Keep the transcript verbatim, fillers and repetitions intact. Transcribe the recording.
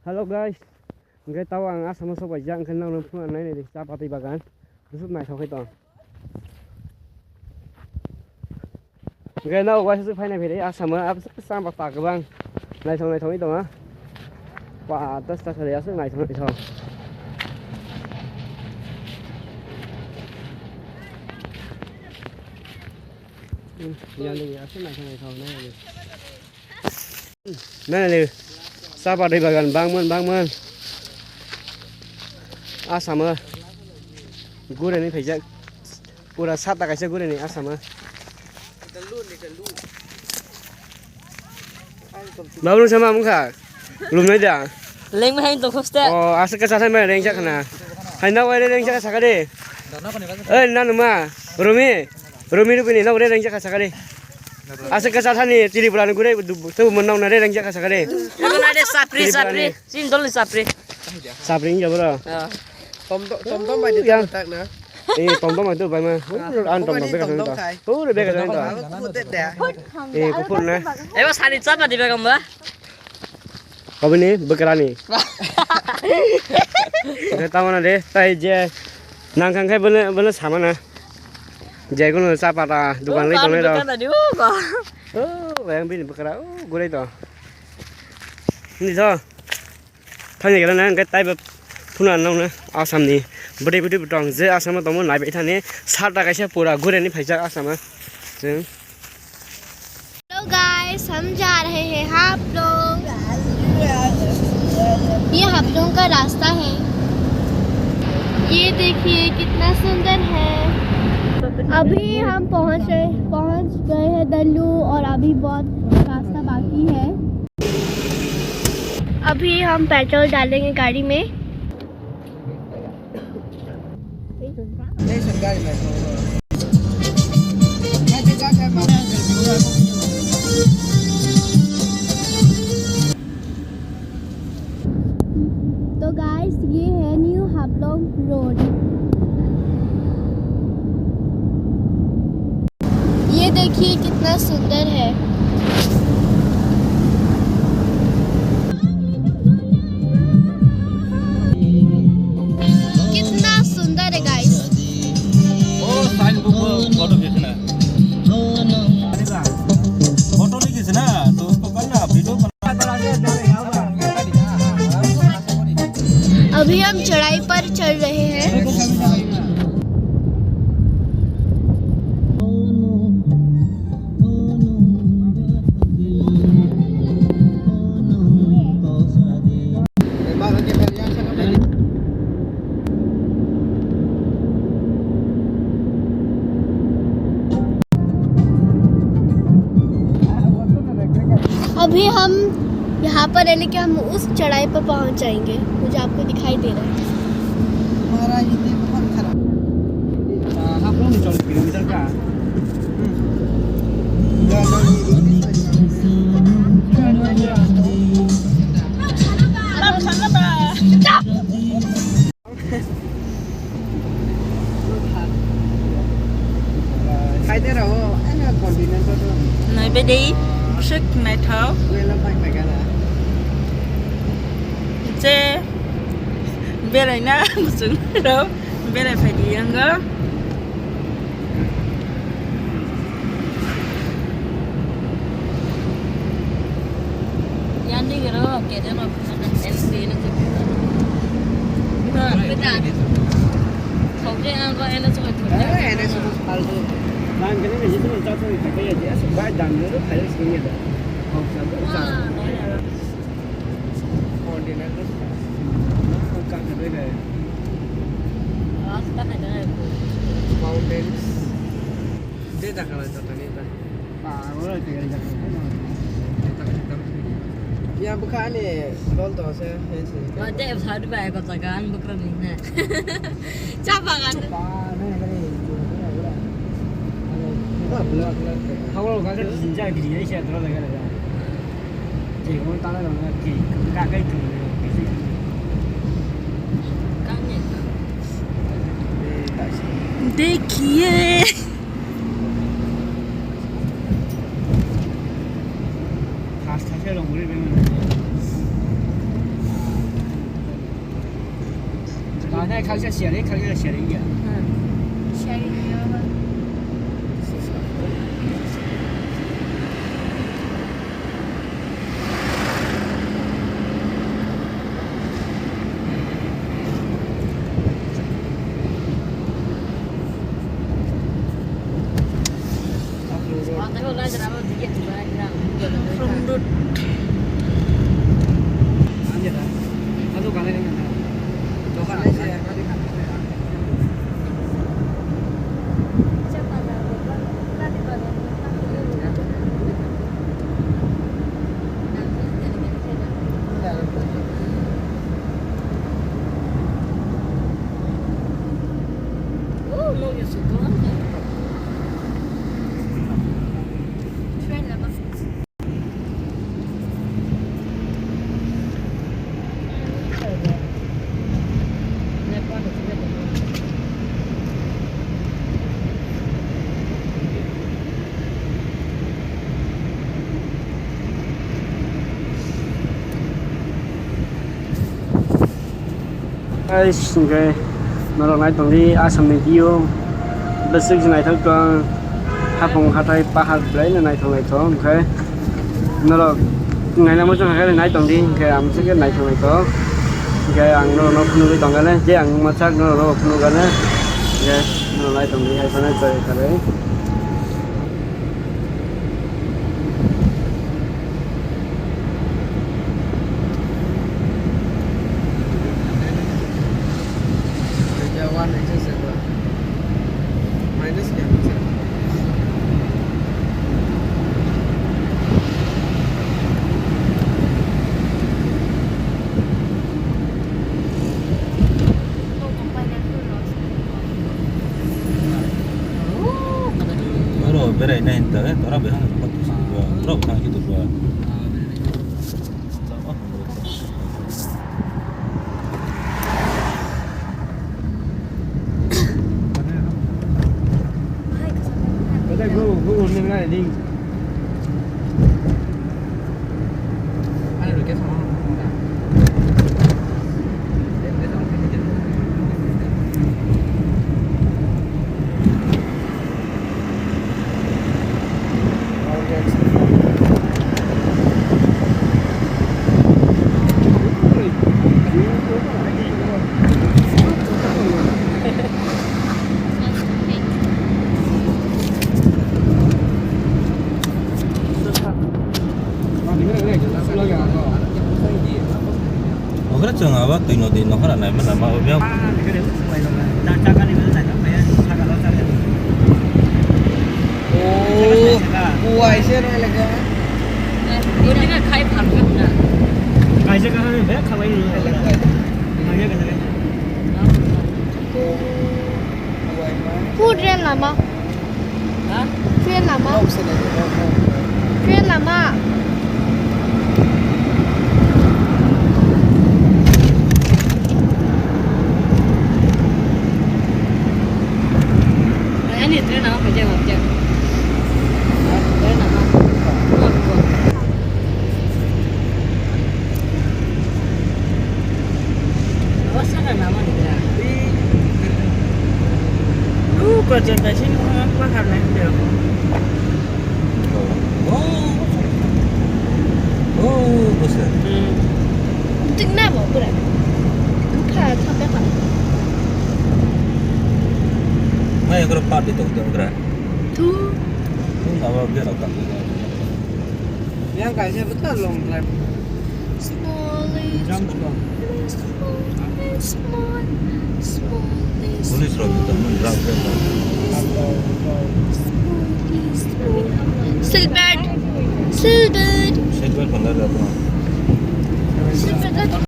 Hello guys, hingke tao ang Assam o sok bai jak, hingke nang nang phunukna nai nai di, cha patwi bagan, bwswk naithok khe tong. Hingke nang waisa se phaina phiri Assam o, abo se chamba ta kwbang, naithok naithok wng tongo, pa tas tas aswk naithok naithok. Hmm, yang di aswk naithok naithok nai. Nani, chapa dui bagan bangman, bangman. Asama. Gureni phaijak. Pura sata kaisa gureni asama. Babu sama mungkha. Lumnai da. Lengma hai to khoste. Oh, aswk kasa thai mai rengsa khana. Hai na wai rengsa sakade. Eh, nanuma. Rumi. Rumi rupini nang re rengsa sakade. Aswk kasa thani Tripura ni gure tu mon nang na re rengsa sakade. Nang na re sapri, Tripura sapri. Ni. Sin dol ni sapri. Sapri ni jabra. Ah. Tom tom tom tom bai di yang tak na. Eh, tom tom itu bai ma. An tom tom bega tom tom. Pura bega tom tom. Aku putih deh. Eh, kupur na. Ewa sari chapa di bega ma. Kobini bwkrani. Tamana de, tai je nang kang khai bono, bono samana. Je kono cha pata dukan lai tongnai rok. Oh, bayang bini bwkra, oh, gurai to. Ni to. Thani gana nang kai tai ba phuna nang na Assam ni. Bwdai bwdai bwtong je Assam tongmo nai bai thani sat ta kaisa pura gureni phaijak Assam. Chwng. Hello guys, हम जा रहे हैं हाफलोंग। ये हाफलोंग का रास्ता है। ये देखिए कितना सुंदर है। अभी हम पहुंच रहे, पहुंच गए हैं दल्लू और अभी बहुत रास्ता बाकी है। अभी हम पेट्रोल डालेंगे गाड़ी में। तो गाइस, ये है न्यू हाफलोंग रोड। ये देखिए कितना सुंदर है। कितना सुंदर है guys. O sign book photo खींचना। फोटो नहीं खींचना तो उसको करना वीडियो बना। अभी हम चढ़ाई पर चढ़ रहे हैं। अभी हम यहाँ पर है, लेकिन हम उस चढ़ाई पर पहुँच जाएंगे, वो जो आपको दिखाई दे रहा है। हमारा हिंदी बहुत खराब। हाँ, हाँ, कौन चौदह किलोमीटर का? Stop! Naibe dei, bwswk naithok. Je beraina muchung rok berai phaidi yango. Yang di gero kede no. Mountains. Yang buka ni dol to se. Wajah sadu bai kota kan bukan ni. Chapa kan. देखिए। Fast fast rong guri beng. Nai khaksa siya re, khaksa siya re ya. Guys, hwnkhe norok nai tongdi Assam ni view. Bwswk se naithok tong, hapung hathai pahar belai no naithok naithok, hwnkhe norok naina muchung khe nai tongdi, hwnkhe ang muchung khe naithok naithok, hwnkhe ang norok no phunugwi tongkha, je ang mwchak norok no phunukgana, hwnkhe norok nai tongdi, hai phano choi kharwi. Oro berai nai hinta, eh, tora behang, tora behang hitu dua. Ogra chwng abo twi nodi nokhora naima nama obya. Oh, kuwai se rw leka. Ini khai phalkha na. Kaisa kaham be khabai ni. Kaisa kaham. Food ren lama. Ha? Train lama. Train lama. Ani train lama kerja kerja. Train lama. Awas sana nama ni kira. Lu kerja kasih apa karena itu. Oh, oh, oh, bosan. Hmm. Tingna mo kura. Kha kha kha. Mai kura party tong tong kura. Tu. Tu ngawa biar apa? Yang kaisa betul long drive. Small is Jump small, small, small, small is Police rok small. Itu mun drug driver. Small is small. Silbert. Silbert. Silbert pala rok. Silbert.